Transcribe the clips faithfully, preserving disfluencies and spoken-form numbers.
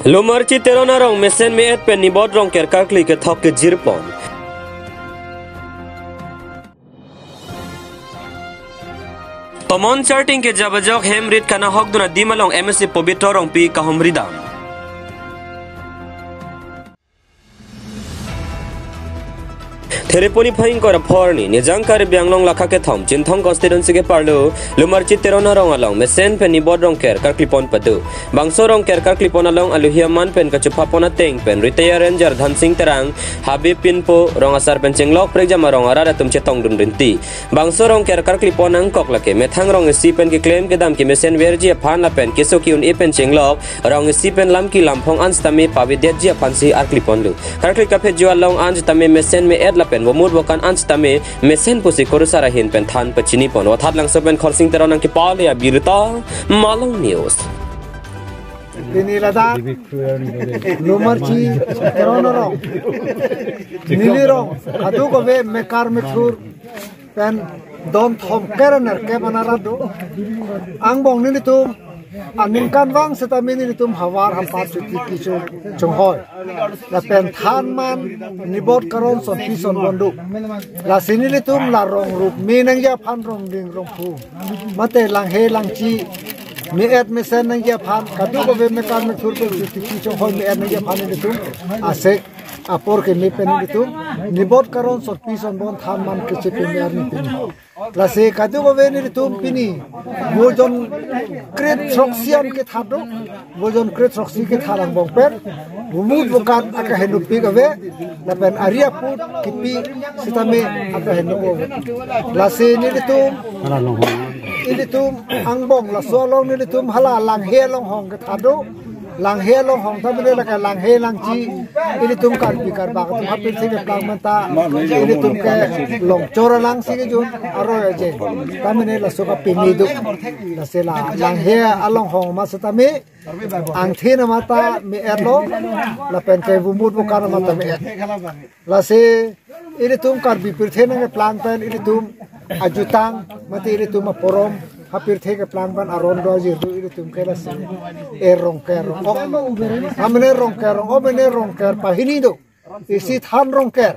Lumarchi Teron arong mesen me-et pen nibot Rongker karkli kethok kejirpon. Tomon Charting kejap ajok hem rit kanahokdun adim along M A C Pobitro Rongpi kahumridam. Thereponi phai ingkoi ra pho arni, Nijang Karbi Anglong lakha kethom, Chinthong constituency keparlo, Lumarchi Teron arong along mesen pen nibot Rongker karklipon pado. Bangso Rongker karklipon along aluhi aman pen kachupapon ateng pen Retired Ranger Dhansing Terang, Habib Pinpo, rong asar pen chenglok prekjam arong arat atum chetongdun rinti. Bangso Rongker karklipon angkok lake methang rong isi pen keklem kedam kemesen verji aphan lapen keso ke-un-e pen chenglok rong isi pen lam kelam phong an sitame pavedetji aphansi arklipon lo. Karkli kaphejo along an sitame mesen me-et lapen vomut vokan an sitame mesen pusi kurusar ahin pen than pachinipon. Vothatlangso pen Khorsing Teron nangkepale abirta, Malong News. Pini ladak Lumarchi Teron arong, neli rong kadokave mekar methur pen don thomkre nerkep an arat do. Angbong nelitum aningkanvang sitame nelitum havar hapat chuti kichung chunghoi. Lapen than man nibot karon sonpi sonbon do. Lasi nelitum la rong rup me nangji aphan, rong ding rong phu, mate langhe langchi, me-et mesen nangji aphan, kadokave mekar methur pen chuti kichunghoi me-et nangji aphan nelitum asek apor keme pen nelitum nibot karon sonpi sonbon than man kechepeme arni pini. Lasi kadokave nelitum pini vojon kret throksi an kethat do, vojon kret throksi kethat angbong pen vomut vokan akaheno pik ave, lapen ari aput kipi sitame akaheno ave. Lasi nelitum, ilitum angbong laso along nelitum hala langhe alonghong kethat do. Langhe alonghong ta mene lake langhe langchi, ilitum Karbi Karbak atum apirthe keplang manta, ilitum ke longchor alang si kejun aroi aje ta mene laso kapeme do. Lasi la langhe alonghong ma sitame angthin amata me-et lo, lapen ke vomut vokan amata me-et. Lasi ilitum Karbi pirthe nangkeplang pen ilitum ajutang mate ilitum aporom apirthe keplang pen aron do ajir do, ilitum ke lasi e Rongker rong-ok, amene Rongker rong-ok, mene Rongker pahini do. Isi than Rongker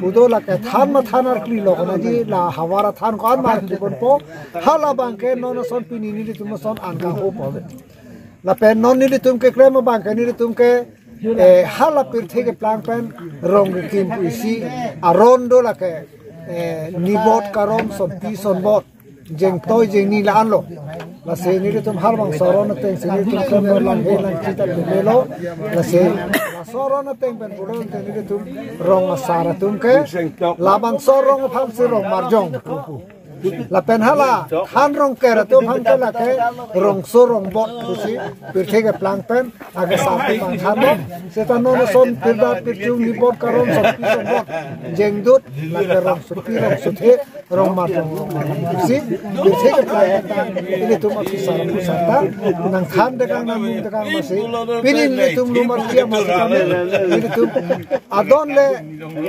pu do, lake than ma than arkli lo, konaji la havar athan ko-an ma arkli ponpo, hala abangke non ason pini nelitum ason an kanghopo ave. Lapen non nelitum keklem abangke nelitum ke, eh, hala pirthe keplang pen rong kekim pu isi aron do, lake, eh, nibot karon sonpi sonbon, jengtoi jengni la-an lo. Lasi nelitum halabangso aron ateng si nelitum klem langhe langchi ta peme lo. Lasi laso aron ateng pen pulo tangte nelitum rong asar atum ke labangso rong aphan si rong marjong. Lapen hala than Rongker atum aphan ke lake rongso rongbot pusi pirthe keplang pen akesar atum aphan than lo. Seta non ason pirda pirchung nibot karon sonpi sonbon, jengdut lake rong sopi rong sothe, rong marjong, rong marjong pusi pirthe keplang pen ta ilitum officer pusat ta nangthan dekang nangmung dekang masi pini nelitum Lumarchi amasi kami nelitum adon le,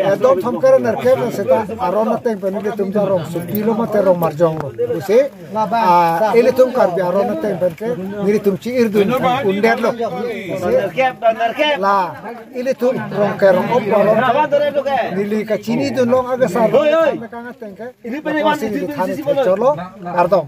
eh, don thomkre nerkep an seta aron ateng pen nelitum ta rong sopi lo mate rong marjong lo pusi, ah, ilitum Karbi aron ateng pen ke nelitum chi-irdun undet lo. La ilitum Rongker rong-ok aron neli kachinidun long akesar lo, mekang ateng ke ini pen lasi neli than cholo, kardom.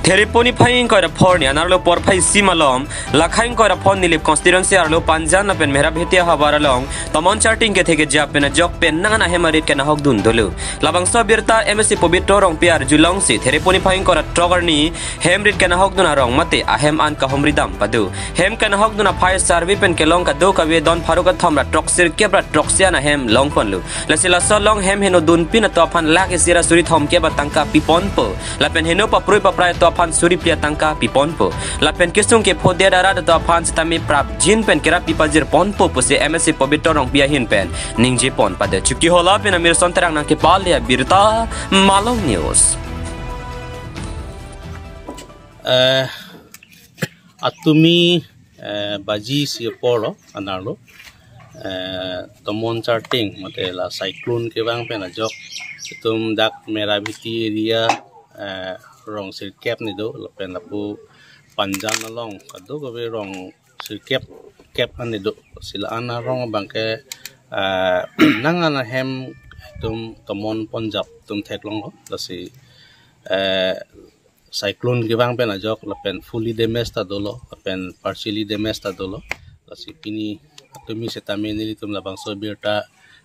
Thereponi phai ingkoi ra pho arni anerlo porphai isi malom, lakha ingkoi ra pho Nilip constituency arlo Panjan lapen Mehrabheti ahavar along Tomon Charting kethe kejap pen ajok pen nang an ahem arit kenahokdun dolo. Labangso abirta M A C Pobitro Rongpi arjulongsi Thereponi phai ingkoi ra throk arni hem rit kenahokdun arong mate ahem an kahumridam pado. Hem kenahokdun aphai survey pen kelong kadokave don pharo kethom ra throksirkep ra throksi an ahem longponlo. Lasi laso along hem heno dunpin atum aphan lakh isi ra suri thomkep atangka piponpo. Lapen heno paprui paprai atum aphan suri phli atangka piponpo. Lapen kesung kephodet arat atum aphan sitame prapjin pen kerap pipajirponpo pusi M A C Pobitro Rongpi ahin pen ningjepon pado. Chokihola pen Amir Son Terang nangkepale abirta, Malong News. Eh, atumi, eh, baji isi apor lo anerlo, eh, Tomon Charting mate la cyclone kevang pen ajok itum dak Mehrabheti area, eh, rong sirkep ni do, lapen lapu Panjan along kadokave rong sirkep kep an do. Lasi la-an arong abangke, eh, nang an ahem atum tomon ponjap atum theklonglo. Lasi, eh, cyclone kevang pen ajok lapen fully damage ta dolo, lapen partially damage ta dolo. Lasi pini atumi setame nelitum labangso abirta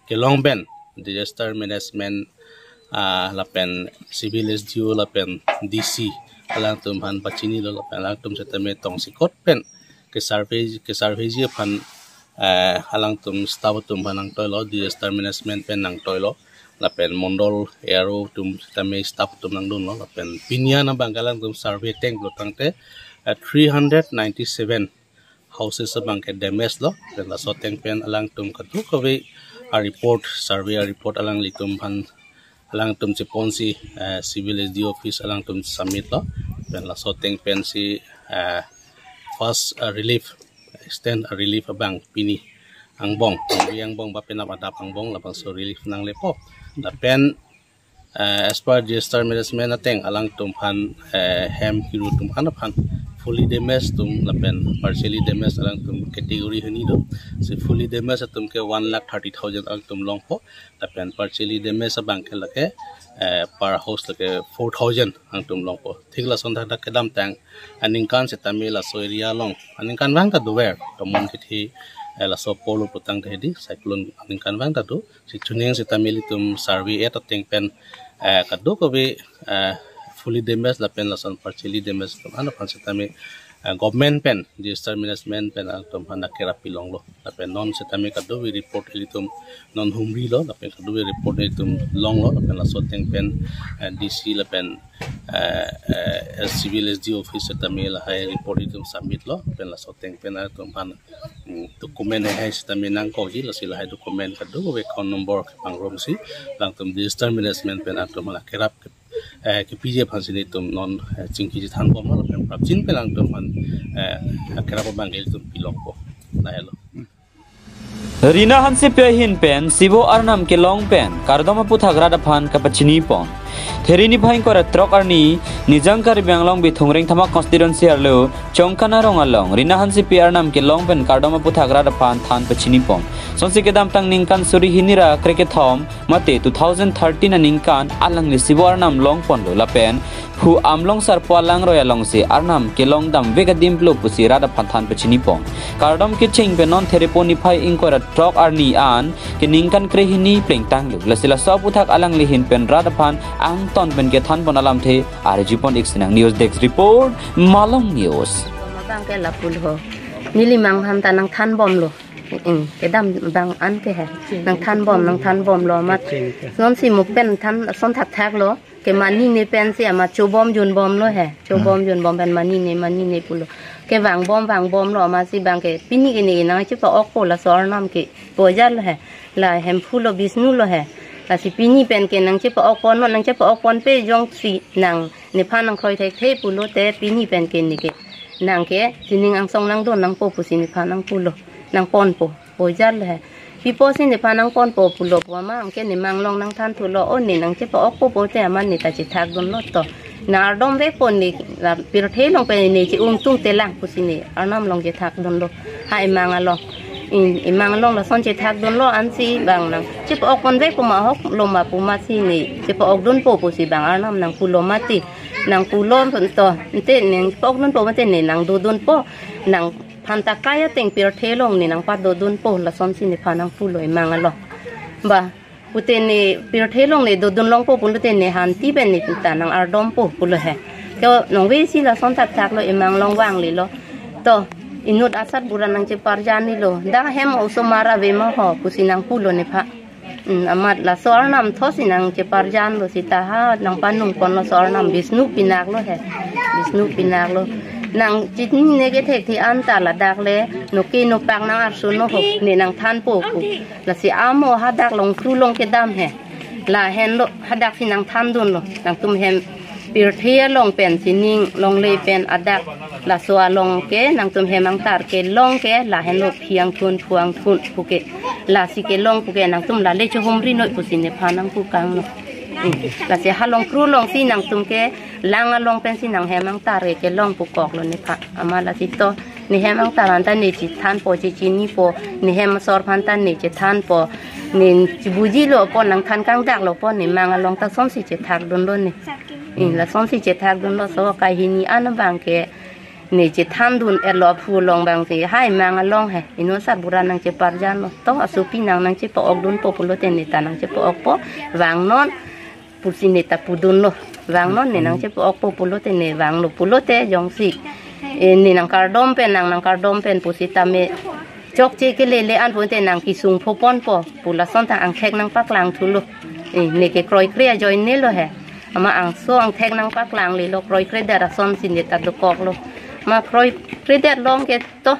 kelong pen disaster management, ah, lapen civil S D O lapen D C alangtum aphan pachinilo, lapen alangtum setame tongsekot pen ke survey, ke survey ji aphan, eh, alangtum staff atum aphan nangtoilo, disaster management pen nangtoilo, lapen mondol A R O atum setame staff atum nangdunlo, lapen pini an abangke alangtum survey ateng pulo tangte, eh, three hundred ninety-seven houses abangke damage lo, lapen laso ateng pen alangtum kadokave a-report, survey a-report alanglitum aphan alangtum cheponsi, eh, civil S D O office alangtum submit lo, lapen laso ateng pensi, eh, first, eh, relief, extend relief abang pini angbong, pini angbong ba penap adap angbong labangso relief nanglepo. Lapen, eh, as per disaster management ateng alangtum aphan, eh, hem kiru atum an aphan fully damage atum lapen partially damage alangtum category hini do. Lasi fully damage atum ke one lakh thirty thousand alangtum longpo, lapen partially damage abangke lake, eh, per house lake four thousand alangtum longpo. Thik lason thakthak kedamtang aningkan setame laso area along, aningkan vang ta dover, tomon kethe, eh, laso apor lo putangte hedi, cyclone aningkan vang ta do. Lasi chuning setame ilitum survey et ateng pen, eh, kadokave, eh, fully damage lapen lason partially damage atum an aphan setame, eh, government pen, disaster management pen alangtum aphan akerap pilonglo. Lapen non setame kadokave report ilitum non humrilo, lapen kadokave report ilitum longlo, lapen laso ateng pen, eh, D C lapen, eh, eh, civil S D O office setame lahai report ilitum submit lo, lapen laso ateng pen alangtum aphan, mm, document hai setame nangkokji, lasi lahai document kadokave account number kepangrumsi alangtum disaster management pen alangtum aphan akerap ke, eh, kepiji aphansi nelitum non, eh, chingki chethanbomlo, lapen prapjin pen alangtum aphan, eh, akerap abangke ilitum pilongpo. Lahelo. Rina Hansepi ahin pen Sibo Arnam kelong pen kardom aputhak rat aphan kapachinipon. Theri niphai ingkoi ra throk arni, Nijang Karbi Anglong Bithung Rengthama constituency arlo Chongkan arong along Rina Hansepi Arnam kelong pen kardom aputhak rat aphan than pachinipon. Lasonsi kedamtang ningkan suri hini ra krekethom mate two thousand thirteen aningkan alangli Sibo Arnam longponlo lapen Phu Amlong Sarpo alangroi alongsi Arnam kelong damvek adim pulo pusi rat aphan than pachinipon. Kardom kecheng pen non Theri niphai ingkoi ra throk arni an ke ningkan krehini plengtanglo. Lasi laso aputhak alangli ahin pen rat aphan angton pen kethanpon alamthe arjupon ik sinang. News Desk Report, Malong News. Abangke lapulo. Neli mang aphan ta nangthanbomlo. Ing, kedam abang an ke he. Nangthanbom, nangthanbomlo amat. Nonsi mo pen than lason thakthaklo. Ke mani ne pensi amat chobom junbomlo he. Chobom junbom pen mani ne, mani ne pulo. Ke vangbom, vangbomlo amatsi abangke pini ke ne nangchepa-okpo laso Arnam ke. Bojar lo he. La Hemphu lo, Bisnu lo he. Lasi pini pen ke nangchepa-okponlo, nangchepa-okponpe jongsi nang nephan nangkroi thekthe pulote pini pen ke ne ke nang ke sining angsong nangdon nangpo pusi nephan nangpulo, nangponpo. Bojar lo he. Pi apotsi nephan nangponpo pulo pu amat anke ne mang along nangthanthulo, o ne nangchepa-okpo pulote amat ne ta chethakdunlo to. Nang ardomvekpo, ne la pirthe along pen ne che-ungtungte lang pusi ne Arnam along chethakdunlo. Ha emang along. In, emang along lason chethakdunlo ansi abang nangchepa-okponvekpo ma, ahoklo ma pu amatsi ne chepa-okdunpo pusi abang Arnam nangpulo mati. Nangpulo to. Ante nangchepa-okdunpo mate ne nangdodunpo. Nang phan ta kai ateng pirthe along ne nangpadodunpo, lasonsi nephan nangpulo emang along. Ba, pute ne pirthe along ne dodun longpo pulote ne hanti pen ne ta nang ardompo pulo he. Ke nonvesi lason thakthaklo, emang along vanglelo. To, inut asatbura nangcheparjan nilo. Dak hem osomar ave ma ho pusi nangpulo nephan. Hmm, amat laso Arnam thotsi nangcheparjanlo seta ha nangpanungponlo, laso Arnam Bisnu pinaklo he. Bisnu pinaklo. Nang chini ne kethekthe anta ladak le noke nopak nang arsu no ho, ne nangthanpo pu. Lasi amo hadak longthu along kedam he. Lahenlo hadaksi nangthandunlo. Nangtum hem pirthe along pen sining longle pen adak laso along ke nangtum hem angtar kelong ke lahenlo phi angthun phu angthun puke. Lasi kelong puke nangtum lale chohumri noi pusi nephan nangpukanglo. Lasi halong kru alongsi nangtum ke lang along pensi nanghem angtar ke long pukoklo nephan. Amat lasi to nehem angtar anta ne chethanpo, chechinipo, nehem asor aphan ta ne chethanpo, ne chibujilo po, nangthan kangdaklo po, ne mang along ta lasonsi chethakdunlo ne. Eh, lasonsi chethakdunlo, laso kahini an abang ke ne chethandun-etlo aphu along abangsi, hai mang along he, inut sarbura nangcheparjanlo. To asopi nang nangchepa-okdunpo pulote ne ta nangchepa-okpo, vangnon pusi ne ta pudunlo. Vangnon, ne nangchepa-okpo pulote ne vanglo pulote jongsi, eh, ne nangkardom pen, nang nangkardom pen pusitame chokche kelele an pulote nang kesung phoponpo pu lason ta angthek nangpaklangthulo. Eh, ne ke kroikre ajoinelo he. Amat angso angthek nangpaklanglelo, kroikredet asonsi ne ta dokoklo. Amat kroikredet along ke to,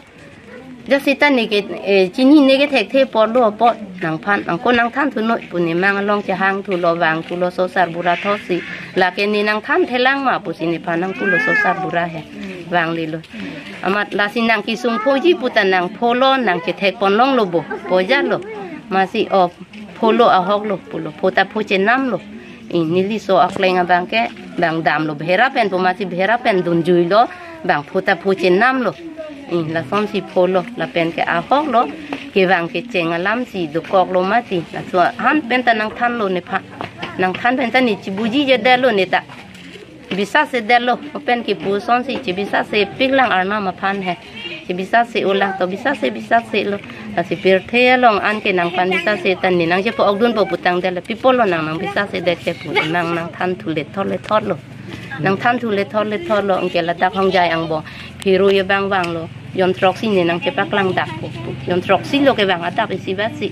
jasi ta ne ke, eh, chinine ke thekthe apotlo apot, nangphan, nangko nangthanthunoi pu ne mang along chehangthulo, vangthulo laso sarbura thotsi. Lake ne nangthanthelang ma pusi nephan nangpulo laso sarbura he. Vanglelo. Amat lasi nang kesung phoji pu ta nang pholo, nang chethekponlonglo bo, pojalo. Amatsi o pholo ahoklo pulo, pho ta pho chenamlo. Eh, neli laso akleng abang ke bang damlo, behera pen pu amatsi behera pen dunjuilo, bang pho ta pho chenamlo. Eh, lasonsi pholo, lapen ke ahoklo, kevang kecheng alamsi dokoklo mati. Laso han pen ta nangthanlo nephan. Nangthan pen ta ne chibujijadetlo ne ta. Bisas-edetlo, lapen kepu asonsi chibisas-epiklang Arnam aphan he. Chibisas-e-olang to bisas-e, bisas-elo. Lasi pirthe along an ke nangphan bisas-e ta ne nangchepa-okdunpo putangdetlo, pi apotlo nang nangbisas-edet ke pu, nang nangthanthule thorle thorlo. Nangthanthule thorle thorlo, anke ladak Hongjai angbong phirui abang vanglo. Jon throksi ne nangchepaklangdakpo. Jon throksilo kevang adap isi batsi.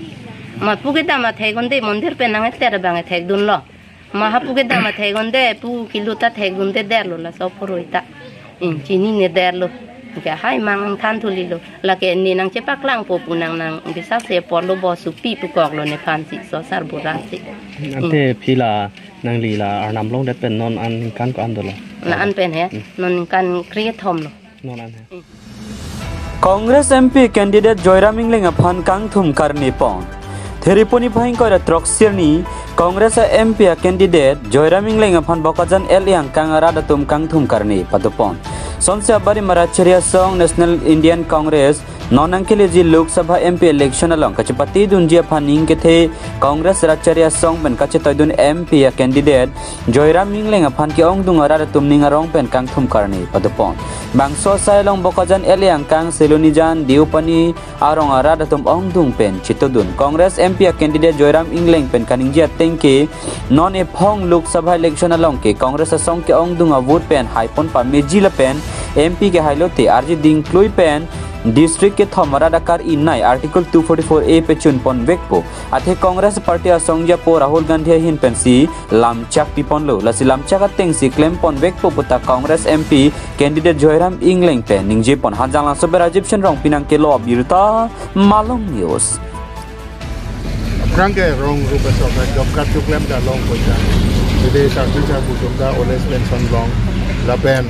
Amat pu kedam athek-un-e, mondir pen nang-eter abang ethekdunlo. Amat hapu kedam athek-un-e, pu kilu ta thekdundedetlo laso phirui ta. Eh, chininedetlo. Anke hai mang nangthanthulelo. Lake ne nangchepaklangpo pu nang nangbisas-e apotlo bo, sopi pukoklo nephansi laso sarbura si. Ante phi la nangli la Arnam longdet pen non an ningkan ko-an dolo? La-an pen he, non ningkan kre-thomlo. Non an he. Congress M P candidate Joyram Engleng aphan kangthum karne pon. Theriponi phai ingkoi ra throksi arni Congress a M P a candidate Joyram Engleng aphan Bokajan L A angkang arat atum kangthum karne padopon. Sonsi abari Ratchari asong National Indian Congress non nangkeleji Lok Sabha M P election along kachepatedunji aphan ning kethe Congress Ratchari asong pen kachetoidun M P a candidate Joyram Engleng aphan ke-ongdung arat atum ning arong pen kangthum karne padopon. Bangso asai along Bokajan L A angkang Selonijan, Deopani arong arat atum ongdung pen chetodun. Congress M P a candidate Joyram Engleng pen kaningje ateng ke non ephong Lok Sabha election along ke Congress asong ke-ongdung a vote pen haipon pameji lapen M P kehailo te arje dingklui pen district kethom arat akar-inai Article two forty-four A pechun ponvekpo. Athe Congress party asongjapo Rahul Gandhi ahin pensi lamchak piponlo. Lasi lamchak atengsi klem ponvekpo puta Congress M P candidate Joyram Engleng pen ningjepon. Hanjanglangso pen Rajiv Shen Rongpi nangkelo, birta Malong News. Aphrang ke rong rupa sok job card choklemdalong poisa. Jadi sarpi sarpi atum ta old age pension long. Lapen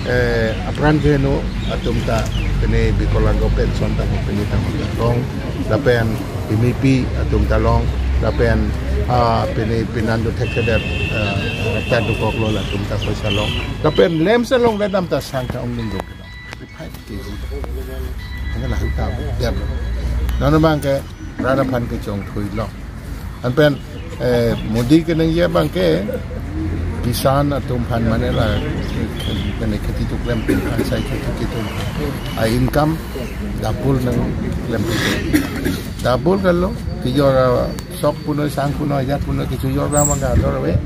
eh, apran ke no atum ta pine Bikalang pension ta pine ta long, lapen pimipi atum ta long, lapen ah pine pinan do thekthedet, eh, ta dokoklo latum ta poisa long. Lapen lemse longledam ta sang ta ongdung do. Five K G. Hanya lahai ta der. Nana bang ke rana phan ke chongthuilo. Anpen eh, Modi keningje abang ke kisan atum aphan mane la kene kheti tuklem atum aphan, sai kheti atum aphan a income double nangklem. Double kalo, kejor, ah, sok punoi, sang punoi, ajat punoi, kejor abang ke ador ave.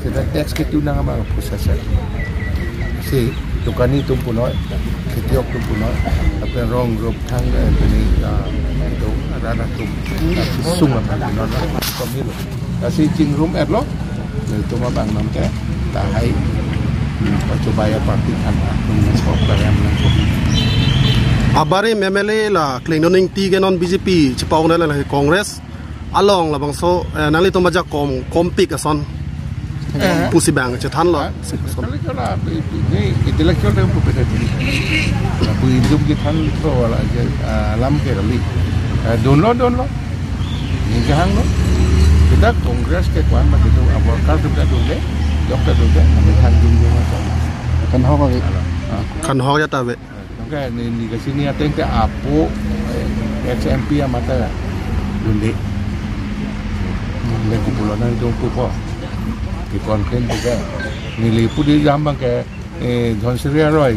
Seta tax ketu nang abang processor. Si dukani atum punoi, khetiok atum punoi, lapen rong rup thang, eh, pini, ah, itu, arat atum, ah, sung abang punoi, kami lo. Lasi chingrum-etlo, nelitum abang nonke, tahai, hmm, pachobei aparty aphan, hmm, sok kariam nangkok. Abarim M L A la Klengdon Ingti ke non B J P chepa-ong la Congress along labangso, eh, nanglitum ajakong kompik ason. Eh. Pusi bang chethanlo. Ah, si ason. Intellectual la, ini intellectual dan pupeda. La pu indum chethan to wala aja, ah, alam ke kali. Eh, dunlo, dunlo. Ni jahang lo. Congress ke kwan ma itu, a worker tu ka dule, doktor tu ka, kami than jum jum aja. Kan hok abi. Alo. Ah. Kan hok ya ta abi. Nungke ni, ni kachini ateng ke apo, eh, ex M P amata ya. Dunde. Nungke kupulo nang itu kupo. Di complain tu ka. Neli pudi jam abang ke, eh, Dhansiri aroi.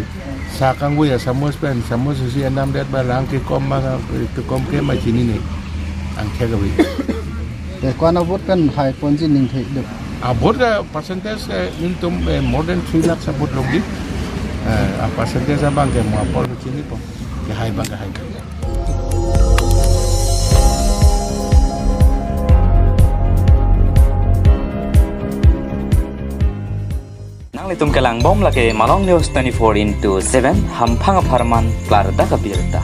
Sa kangvoi asamus pen, samus isi enam det ba lang kekom ma, kekom ke ma chinine. Angthek abi. Te kwan a vote pen hai ponji ning thek dek. A vote ka percentage, eh, nelitum, eh, more than three lakhs a vote longji. Eh, a percentage abang ke mo apor chinipo. Kehai abang kehai. Nanglitum kelang bom lake Malong News twenty-four into seven, hamphang apharman klardak abirta.